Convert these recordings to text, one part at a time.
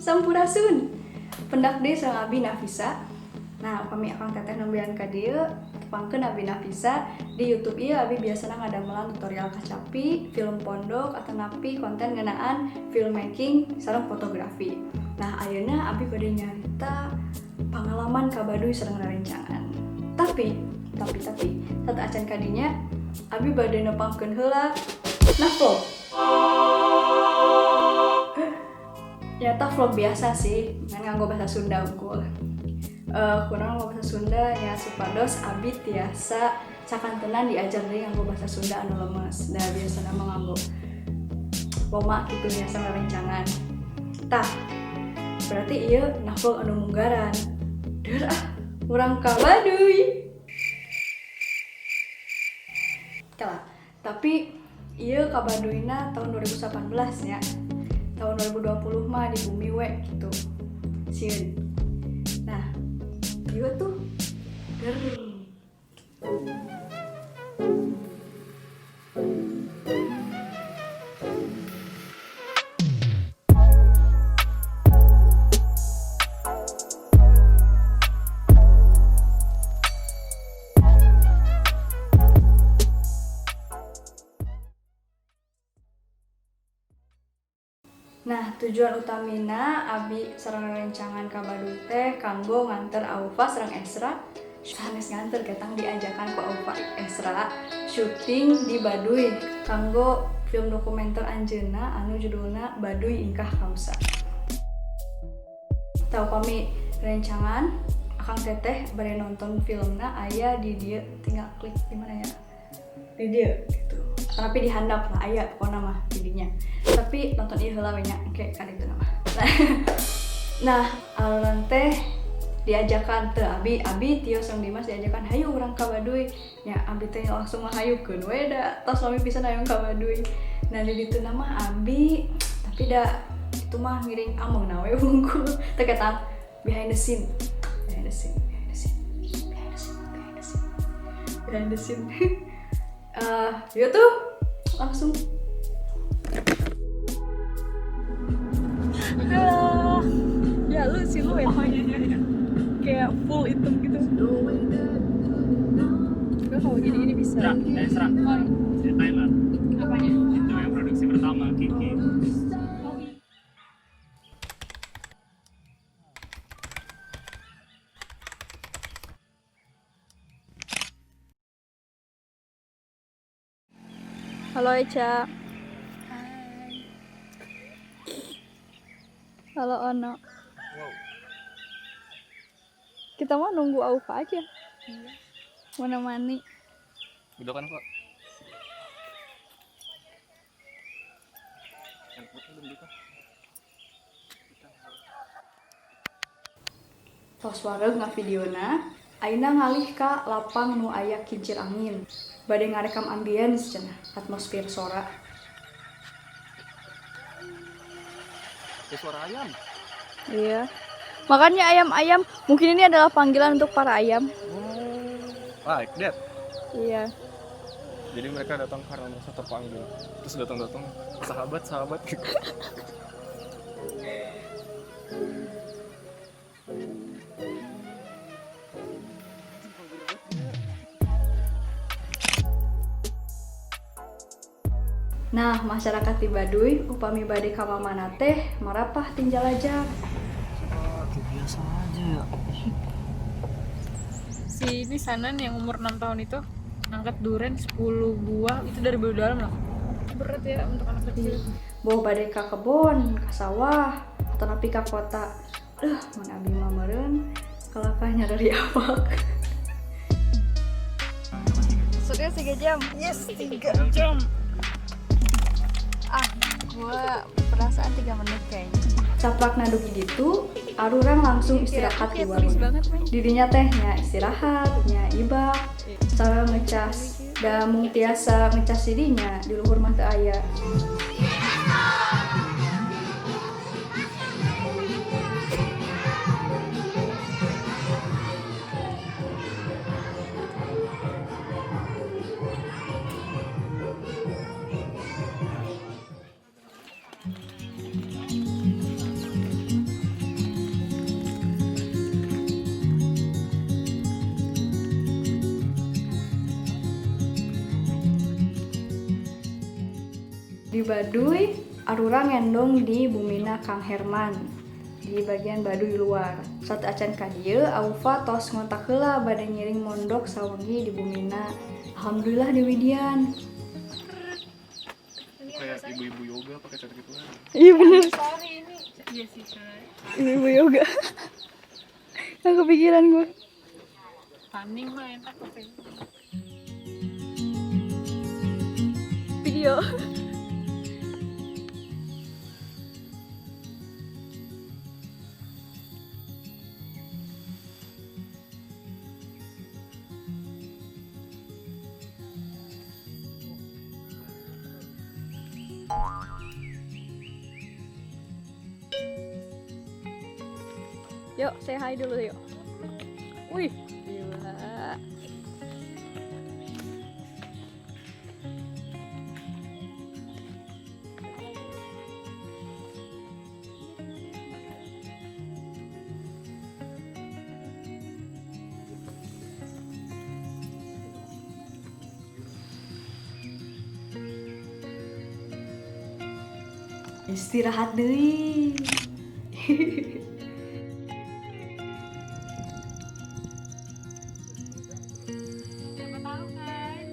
Sampurasun. Pendak deui sareng Abi Nafisa. Nah, upami akang teteh nembean ka dieu, tepangkeun Abi Nafisa. Di YouTube ieu abi biasana ngadamelan tutorial kacapi, film pondok atanapi konten ngeunaan filmmaking sareng fotografi. Nah, ayeuna abi bade nyarita pengalaman ka Baduy sareng rerencangan. Tapi sateuacan ka dinya abi bade nepangkeun heula nah vlog. Nyata vlog biasa sih, ngan nganggo bahasa Sunda unggul. Kurang nganggo bahasa Sunda ya supados abi tiasa sakantenan diajar deui nganggo bahasa Sunda anu lemes. Da biasana mah nganggo loma gitu biasa rerencangan. Tah, berarti ieu nah vlog anu munggaran. Deur ah, urang ka Baduy. Kala, tapi ieu ka Baduyna tahun 2018 nya. Tahun 2020 mah di bumi we gitu. Sieun. Nah, ieu tuh ger. Nah, tujuan utamina abi sareng rerencangan ka Baduy teh kanggo nganter Aufa sareng Esra. Sanes nganter ketang diajakan ku Aufa Esra syuting di Baduy kanggo film dokumenter anjeunna anu judulna Baduy Ingkah Kausa. Tah upami rencangan akang teteh bade nonton filmna aya di dieu, tinggal klik di mana ya? Di dieu gitu. Tapi di handap lah aya pokona mah di dinya. Tapi nonton ieu heula we nya, engke ka ditu mah. Nah, aluran teh diajakan teu abi, abi Tio sareng Dimas diajakan hayu urang ka Baduy. Nya abi teh langsung mah hayukeun we da tos lami pisan hayang ka Baduy. Nah, di ditu mah abi tapi da itu mah ngiring ameng we wungkul. Teh ketang behind the scene. Behind the scene, behind the scene, behind the scene, behind the scene. Behind the scene. Ya tuh langsung. Halo. Ya lu siluet. Oh iya. Kayak full hitam gitu. Gue kalau gini-gini bisa. Sra, Sra. Dari Thailand. Apanya? Itu yang produksi pertama Kiki. Halo Eca. Hai. Halo Ono. Wow. Kita mau nunggu Aufa aja. Iya. Menemani. Udah kan, Pak? Tos wareg ngavideona, ayeuna ngalih ka lapang nu aya kincir angin. Bade ngarekam ambience cenah, atmosfer sora. Ya, suara ayam. Iya. Makanya ayam-ayam, mungkin ini adalah panggilan untuk para ayam. Oh, like that. Iya. Jadi mereka datang karena merasa terpanggil. Terus datang-datang, sahabat-sahabat gitu. Nah, masyarakat di Baduy upami bade ka mamana teh marapah tinjal aja. Biasa aja ya. Si ini Sanan yang umur 6 tahun itu ngangkat duren 10 buah itu dari bulu dalam loh. Berat ya untuk anak kecil. Bawa bade ka kebon, ka sawah, atau nepi ka kota. Mun abi mah meureun kalakah nyareri awak. Serius 3 jam? Yes, 3 jam. Ah, gua perasaan 3 menit kayaknya. Caplak dugi gitu, arurang langsung istirahat di Kayak warung. turis banget, men. Dirinya teh nya istirahat, nya ibak, sareng ngecas. Da mung tiasa ngecas dirinya di luhur mah teu aya. Di Baduy arurang ngendong di bumina Kang Herman di bagian Baduy luar. Sateuacan ka dieu Aufa tos ngontak heula bade ngiring mondok sawengi di bumina. Alhamdulillah diwidian. Kayak ibu-ibu yoga pakai cara gitu kan. Iya bener. Sorry ini. Iya sih, sorry. Ibu-ibu yoga. Gak kepikiran gue. Paning mah enak pakai. Video. Yuk, say hi dulu yuk. Wih, gila. Istirahat deui. Siapa tahu kan.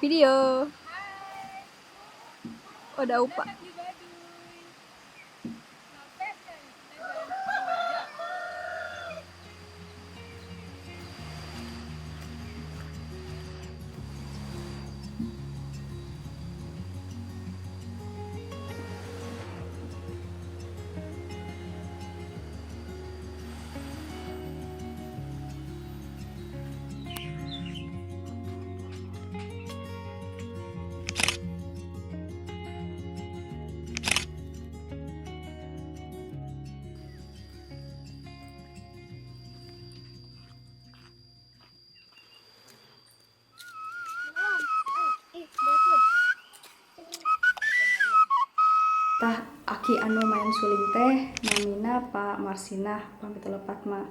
Video. Udah upa. Tah aki anu main suling teh namina Pak Marsinah pamit lepat mah.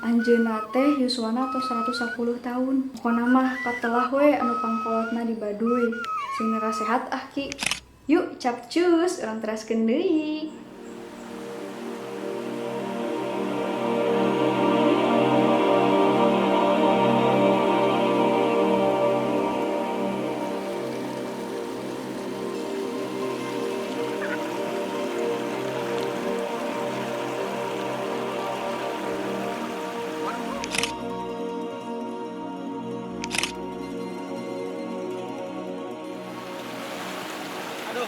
Anjeunna teh yuswana tos 110 tahun. Pokona mah katelah we anu pangkolotna di Baduy. Sing sehat ah ki. Yuk capcus urang teraskeun deui. Aduh,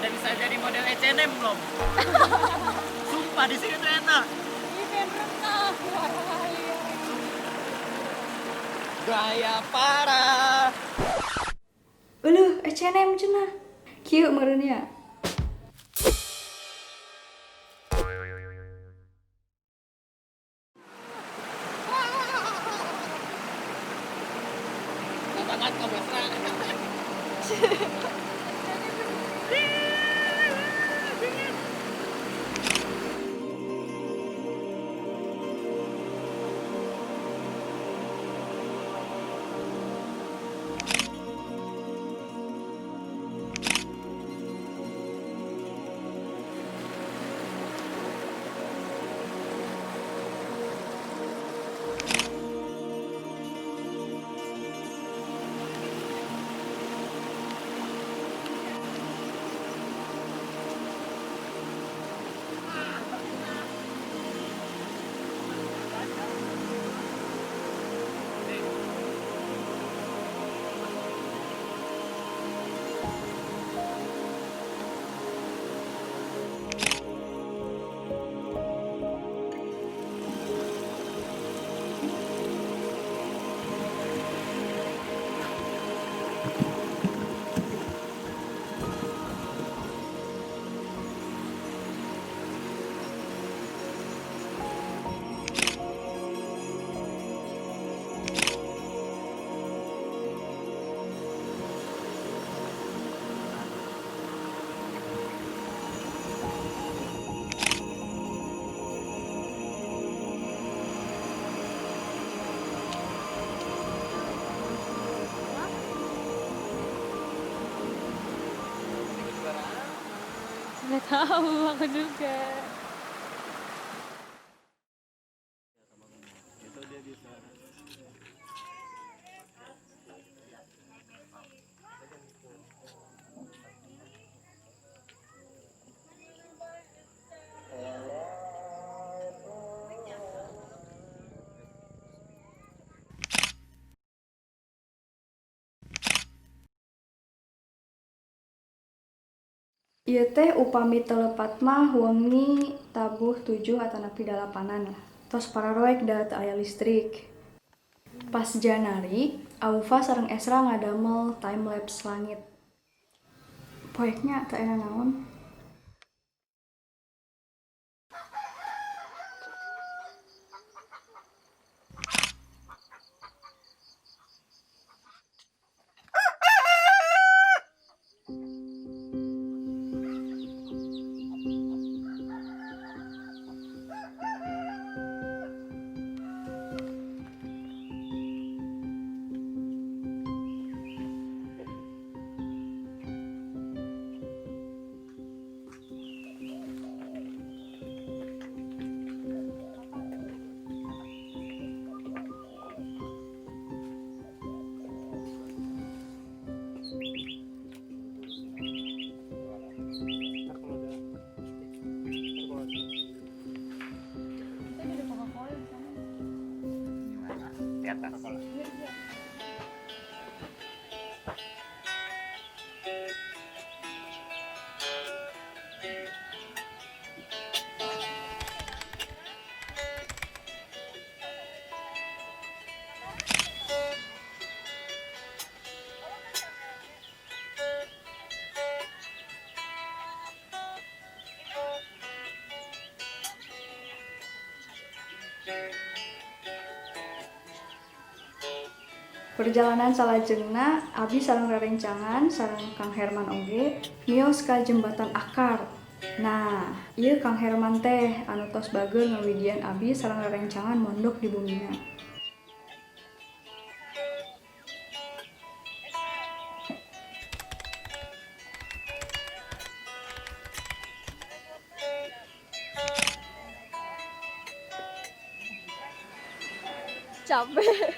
udah bisa jadi model H&M belum? Sumpah di sini tuh enak. Ini pengen renang. Gaya parah. Euleuh H&M cenah. Kieu meureun nya. Lapangan kau mesra. Nggak tahu aku juga. Itu dia bisa. Ieu teh upami teu lepat mah wengi tabuh 7 atanapi 8-an lah. Tos pararoek da teu aya listrik. Pas janari, Aufa sareng Esra ngadamel time lapse langit. Poeknya teu aya naon. Di atas. Perjalanan salajengna abi sareng rerencangan sareng Kang Herman oge mios ka jembatan akar. Nah, ieu Kang Herman teh anu tos bageur ngawidian abi sareng rerencangan mondok di bumina. Capek.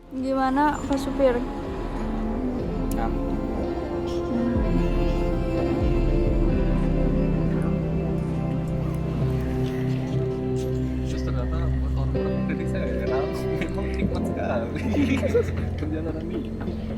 Gimana Pak Supir? Terus ternyata buat orang-orang Indonesia ya, memang nikmat sekali perjalanan ini.